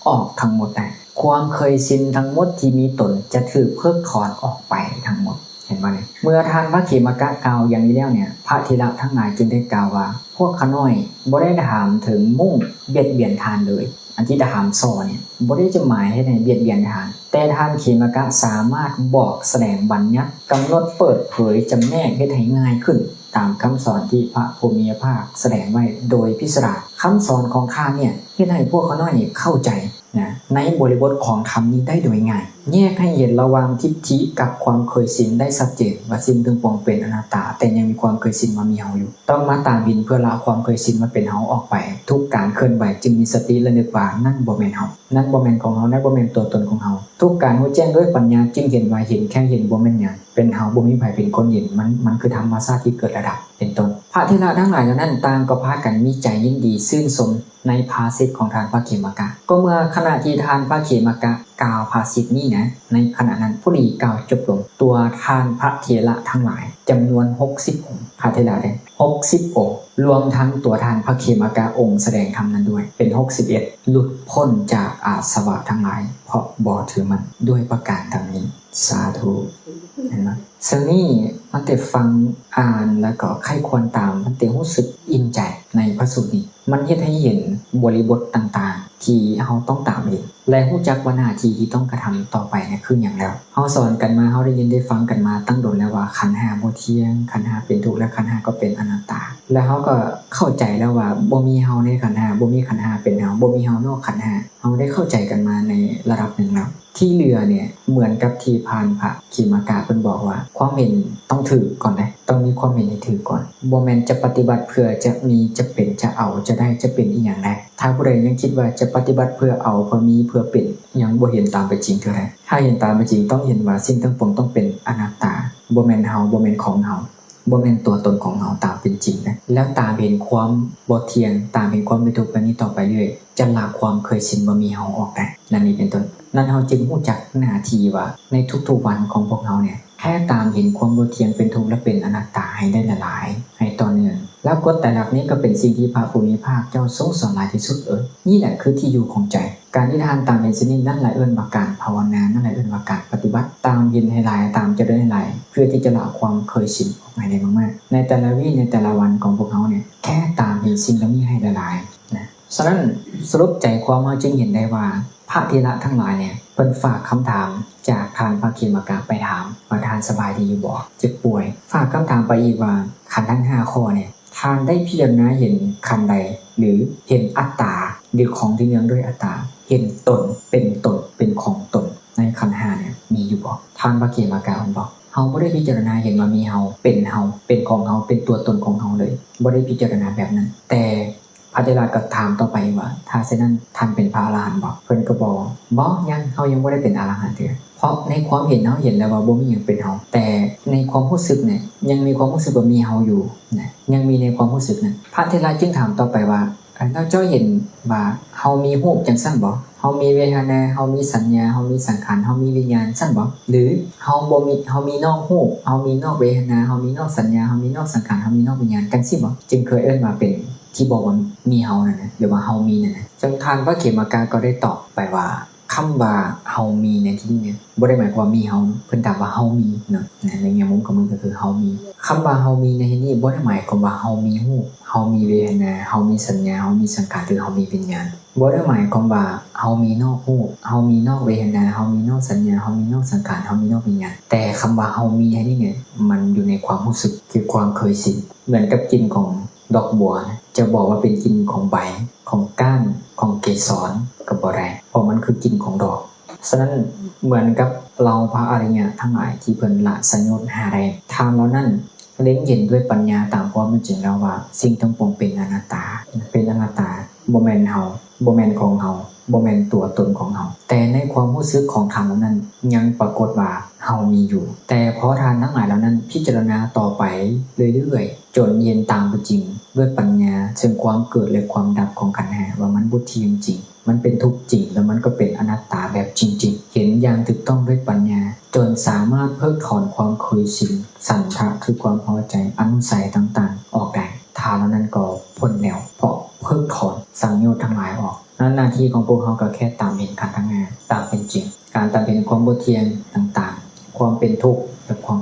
ອອກທັງໝົດໄດ້. ຄວາມເຄີຍຊິນທັງໝົດທີ່ມີຕົນຈະຖືກເພິກຖອນອອກໄປທັງໝົດ. ເຫັນບໍ່ນີ້? ເມື່ອທ່ານພະເຂມະກະກ່າວຢ່າງນີ້ແລ້ວເນຍ, ພະເຖລະທັງຫຼາຍຈຶ່ງໄດ້ກ່າວວ່າ, ພວກຂ້ານ້ອຍບໍ່ໄດ້ຖາມເຖິງມຸ້ງບຽດບຽນທ່ານເລີຍ. ອັນທີ່ຖາມສໍ່ນີ້ ບໍ່ໄດ້ຈະໝາຍເຮັດໃຫ້ບຽດບຽນທ່ານ, ແຕ່ທ່ານເຂມະກະສາມາດບອກສະແດງບັນຍັດ, ກຳນົດເປີດເຜີຍ, ຈຳແນກເຮັດໃຫ້ງ່າຍຂຶ້ນຕາມຄຳສອນທີ່ພະຜູ້ມີພະພາກສະແດງໄວ້ໂດຍພິສະດານ. ຄຳສອນຂອງທ່ານເນຍ ເຮັດໃຫ້ພວກຂ້ານ້ອຍນີ້ເຂົ້າໃຈ ນະ ໃນບໍລິບົດຂອງທຳນີ້ໄດ້ໂດຍງ່າຍ, ແຍກໃຫ້ເຫັນລະຫວ່າງທິດຖິກັບຄວາມເຄີຍຊິນໄດ້ຊັດເຈນວ່າສິ່ງທັງປວງເປັນອະນັດຕາ, ແຕ່ຍັງມີຄວາມເຄີຍຊິນວ່າມີເຮົາຢູ່. ຕ້ອງມາຕາມເຫັນເພື່ອລະຄວາມເຄີຍຊິນວ່າເປັນເຮົາອອກໄປ. ທຸກການເຄື່ອນໄຫວຈຶ່ງມີສະຕິລະນຶກວ່ານັ້ນບໍ່ແມ່ນເຮົາ, ນັ້ນບໍ່ແມ່ນຂອງເຮົາ, ນັ້ນບໍ່ແມ່ນຕົວຕົນຂອງເຮົາ. ທຸກການຮູ້ແຈ້ງດ້ວຍປັນຍາຈຶ່ງເຫັນວ່າເຫັນແຄ່ເຫັນ, ບໍ່ແມ່ນຫຍັງເປັນເຮົາ, ບໍ່ມີໃຜເປັນຄົນເຫັນ, ມັນ, ມັນຄືທຳມະຊາດທີ່ເກີດແລະດັບ ເປັນຕົ້ນ. ພະເຖລະທັງຫຼາຍເຫຼົ່ານັ້ນຕ່າງກໍພາກັນມີໃຈຍິນດີຊື່ນຊົມ ໃນພາສິດຂອງທ່ານພະເຂມະກະ. ກໍເມື່ອຂະນະທີ່ທ່ານພະເຂມະກະກ່າວພາສິດນີ້ນະ, ໃນຂະນະນັ້ນພໍດີກ່າວຈົບລົງ, ຕົວທ່ານພະເຖລະທັງຫຼາຍຈຳນວນຫົກສິບອົງ, ພະເຖລະເດ້ຫົກສິບອົງ, ລວມທັງຕົວທ່ານພະເຂມະກະອົງສະແດງທຳນັ້ນດ້ວຍ, ເປັນຫົກສິບເອັດ, ຫຼຸດພົ້ນຈາກອາສະວະທັງຫຼາຍ ເພາະບໍ່ຖືໝັ້ນ ດ້ວຍປະການດັ່ງນີ້. ສາທຸ. ເຫັນບໍ່? ເຊິ່ງນີ້ມັນແຕ່ຟັງ, ອ່ານ ແລ້ວກໍໃຄ່ຄວນຕາມ, ມັນແຕ່ຮູ້ສຶກອີ່ມໃຈໃນພະສູດນີ້. ມັນເຮັດໃຫ້ເຫັນບໍລິບົດຕ່າງໆທີ່ເຮົາຕ້ອງຕາມເຫັນ ແລະ ຮູ້ຈັກວ່າໜ້າທີ່ທີ່ຕ້ອງກະທຳຕໍ່ໄປນະຄືຫຍັງແລ້ວ. ເຮົາສອນກັນມາ, ເຮົາໄດ້ຍິນໄດ້ຟັງກັນມາຕັ້ງດົນແລ້ວວ່າຂັນຫ້າບໍ່ທ່ຽງ, ຂັນຫ້າເປັນທຸກ ແລະ ຂັນຫ້າກໍເປັນອະນັດຕາ. ແລະ ເຮົາກໍເຂົ້າໃຈແລ້ວວ່າບໍ່ມີເຮົາໃນຂັນຫ້າ, ບໍ່ມີຂັນຫ້າເປັນເຮົາ, ບໍ່ມີເຮົານອກຂັນຫ້າ. ເຮົາໄດ້ເຂົ້າໃຈກັນມາໃນລະດັບໜຶ່ງແລ້ວ. ທີ່ເຫຼືອນີ້ເໝືອນກັບທີ່ທ່ານພະເຂມະກະເພິ່ນບອກວ່າ ຄວາມເຫັນຕ້ອງຖືກກ່ອນເດ້ ຕ້ອງມີຄວາມເຫັນໃຫ້ຖືກກ່ອນ ບໍ່ແມ່ນຈະປະຕິບັດເພື່ອຈະມີ ຈະເປັນ ຈະເອົາ ຈະໄດ້ ຈະເປັນອີ່ຫຍັງໄດ້. ຖ້າຜູ້ໃດຍັງຄິດວ່າຈະປະຕິບັດເພື່ອເອົາ ເພື່ອມີ ເພື່ອເປັນ ຍັງບໍ່ເຫັນຕາມເປັນຈິງເທື່ອໃດ. ຖ້າເຫັນຕາມເປັນຈິງ ຕ້ອງເຫັນວ່າສິ່ງທັງປວງຕ້ອງເປັນອະນັດຕາ, ບໍ່ແມ່ນເຮົາ, ບໍ່ແມ່ນຂອງເຮົາ, ບໍ່ແມ່ນຕົວຕົນຂອງເຮົາຕາມເປັນຈິງນະ. ແລ້ວຕາມເຫັນຄວາມບໍ່ທ່ຽງ, ຕາມເຫັນຄວາມເປັນທຸກແບບນີ້ຕໍ່ໄປເລື້ອຍ, ຈະລະຄວາມເຄີຍຊິນວ່າມີເຮົາອອກໄດ້. ນັ້ນນີ້ເປັນຕົ້ນ. ນັ້ນເຮົາຈຶ່ງຮູ້ຈັກໜ້າທີ່ວ່າໃນທຸກໆວັນຂອງພວກເຮົານີ້ ແຄ່ຕາມເຫັນຄວາມບໍ່ທ່ຽງ ເປັນທຸກ ແລະ ເປັນອະນັດຕາໃຫ້ໄດ້ຫຼາຍໆ, ໃຫ້ຕໍ່ເນື່ອງ. ແລ້ວກົດໄຕລັກນີ້ກໍເປັນສິ່ງທີ່ພະຜູ້ມີພາກເຈົ້າຊົງສອນຫຼາຍທີ່ສຸດເອີຍ. ນີ້ແຫຼະຄືທີ່ຢູ່ຂອງໃຈ. ການທີ່ທ່ານຕາມເຫັນສິ່ງນີ້ ນັ້ນລະເອີ້ນວ່າການພາວະນາ, ນັ້ນລະເອີ້ນວ່າການປະຕິບັດ. ຕາມເຫັນໃຫ້ຫຼາຍ, ຕາມຈະເດີນໃຫ້ຫຼາຍ, ເພື່ອທີ່ຈະລະຄວາມເຄີຍຊິນອອກໃຫ້ໄດ້ມາກໆ. ໃນແຕ່ລະວິ, ໃນແຕ່ລະວັນຂອງພວກເຮົານີ້ ແຄ່ຕາມເຫັນສິ່ງເຫຼົ່ານີ້ໃຫ້ຫຼາຍໆນະ. ສະນັ້ນ ສະຫຼຸບໃຈຄວາມເຮົາຈຶ່ງເຫັນໄດ້ວ່າ ພະເຖລະທັງຫຼາຍນີ້ ເພິ່ນຝາກຄຳຖາມຈາກທ່ານພະເຂມະກະໄປຖາມວ່າ ທ່ານສະບາຍດີຢູ່ບໍ່? ເຈັບປ່ວຍ? ຝາກຄຳຖາມໄປອີກວ່າ ຂັນທັງຫ້າຂໍ້ນີ້ ທ່ານໄດ້ພິຈາລະນາເຫັນຂັນໃດ ຫຼື ເຫັນອັດຕາ ຫຼື ຂອງທີ່ເນື່ອງດ້ວຍອັດຕາ, ເຫັນຕົນ ເປັນຕົນ ເປັນຂອງຕົນໃນຂັນຫ້ານີ້ມີຢູ່ບໍ່? ທ່ານພະເຂມະກະເພິ່ນບອກ ເຮົາບໍ່ໄດ້ພິຈາລະນາເຫັນວ່າມີເຮົາ, ເປັນເຮົາ, ເປັນຂອງເຮົາ, ເປັນຕົວຕົນຂອງເຮົາເລີຍ, ບໍ່ໄດ້ພິຈາລະນາແບບນັ້ນ. ແຕ່ ພະເຖລະກໍຖາມຕໍ່ໄປວ່າ ຖ້າເຊັ່ນນັ້ນ ທ່ານເປັນພະອະລະຫັນບໍ່? ເພິ່ນກໍບອກ ບໍ່, ຍັງ, ເຮົາຍັງບໍ່ໄດ້ເປັນອະລະຫັນເທື່ອ. ເພາະໃນຄວາມເຫັນ ເຮົາເຫັນແລ້ວວ່າບໍ່ມີຫຍັງເປັນເຮົາ, ແຕ່ໃນຄວາມຮູ້ສຶກນີ້ ຍັງມີຄວາມຮູ້ສຶກວ່າມີເຮົາຢູ່ນະ, ຍັງມີໃນຄວາມຮູ້ສຶກນັ້ນ. ພະເຖລະຈຶ່ງຖາມຕໍ່ໄປວ່າ ແລ້ວເຈົ້າເຫັນວ່າເຮົາມີຮູບຈັ່ງຊັ້ນບໍ່? ເຮົາມີເວທະນາ, ເຮົາມີສັນຍາ, ເຮົາມີສັງຂານ, ເຮົາມີວິນຍານຊັ້ນບໍ່? ຫຼື ເຮົາບໍ່ມີ, ເຮົາມີນອກຮູບ, ເຮົາມີນອກເວທະນາ, ເຮົາມີນອກສັນຍາ, ເຮົາມີນອກສັງຂານ, ເຮົາມີນອກວິນຍານ ຈັ່ງຊີ້ບໍ່? ຈຶ່ງເຄີຍເອີ້ນວ່າເປັນ ທີ່ບອກວ່າມີເຮົານັ້ນນະ ຫຼືວ່າເຮົາມີນັ້ນນະ. ເຊິ່ງທ່ານພະເຂມະກະກໍໄດ້ຕອບໄປວ່າ ຄຳວ່າເຮົາມີໃນທີ່ນີ້ນະ ບໍ່ໄດ້ໝາຍຄວາມວ່າມີເຮົາ, ເພິ່ນຖາມວ່າເຮົາມີເນາະ, ໃນແງ່ມຸມຂອງມັນກໍຄືເຮົາມີ. ຄຳວ່າເຮົາມີໃນທີ່ນີ້ ບໍ່ໄດ້ໝາຍຄວາມວ່າເຮົາມີຮູບ, ເຮົາມີເວທະນາ, ເຮົາມີສັນຍາ, ເຮົາມີສັງຂານ ຫຼື ເຮົາມີວິນຍານ. ບໍ່ໄດ້ໝາຍຄວາມວ່າເຮົາມີນອກຮູບ, ເຮົາມີນອກເວທະນາ, ເຮົາມີນອກສັນຍາ, ເຮົາມີນອກສັງຂານ, ເຮົາມີນອກວິນຍານ. ແຕ່ຄຳວ່າເຮົາມີໃນທີ່ນີ້ນະ ມັນຢູ່ໃນຄວາມຮູ້ສຶກ ຄືຄວາມເຄີຍຊິນ. ເໝືອນກັບກິ່ນຂອງ ດອກບົວນະ ຈະບອກວ່າເປັນກິ່ນຂອງໃບ, ຂອງກ້ານ, ຂອງເກສອນກໍບໍ່ໄດ້ ເພາະມັນຄືກິ່ນຂອງດອກ. ສະນັ້ນ ເໝືອນກັບເຫຼົ່າພະອະລິຍະທັງຫຼາຍທີ່ເພິ່ນລະສັງໂຍດຫ້າໄດ້, ທ່ານເຫຼົ່ານັ້ນເລັງເຫັນດ້ວຍປັນຍາຕາມຄວາມເປັນຈິງແລ້ວວ່າ ສິ່ງທັງປວງເປັນອະນັດຕາ, ເປັນອະນັດຕາ, ບໍ່ແມ່ນເຮົາ, ບໍ່ແມ່ນຂອງເຮົາ, ບໍ່ແມ່ນຕົວຕົນຂອງເຮົາ. ແຕ່ໃນຄວາມຮູ້ສຶກຂອງທ່ານເຫຼົ່ານັ້ນ ຍັງປາກົດວ່າເຮົາມີຢູ່. ແຕ່ພໍທ່ານທັງຫຼາຍເຫຼົ່ານັ້ນພິຈາລະນາຕໍ່ໄປເລື້ອຍໆ ຈົນເຫັນຕາມເປັນຈິງດ້ວຍປັນຍາ ເຊິ່ງຄວາມເກີດ ແລະ ຄວາມດັບຂອງຂັນຫ້າ ວ່າມັນບໍ່ທ່ຽງຈິງ, ມັນເປັນທຸກຈິງ ແລະ ມັນກໍເປັນອະນັດຕາແບບຈິງໆ, ເຫັນຢ່າງຖືກຕ້ອງດ້ວຍປັນຍາ ຈົນສາມາດເພີກຖອນຄວາມເຄີຍຊິນ, ສັນທະ ຄືຄວາມພໍໃຈ, ອະນຸໄສຕ່າງໆອອກໄດ້. ທ່ານເຫຼົ່ານັ້ນກໍພົ້ນແລ້ວ ເພາະເພີກຖອນສັງໂຍດທັງຫຼາຍອອກ. ນັ້ນໜ້າທີ່ຂອງພວກເຮົາກໍແຄ່ຕາມເຫັນຂັນທັງຫ້າຕາມເປັນຈິງ, ການຕາມເຫັນຄວາມບໍ່ທ່ຽງຕ່າງໆ, ຄວາມເປັນທຸກ ແລະ ຄວາມ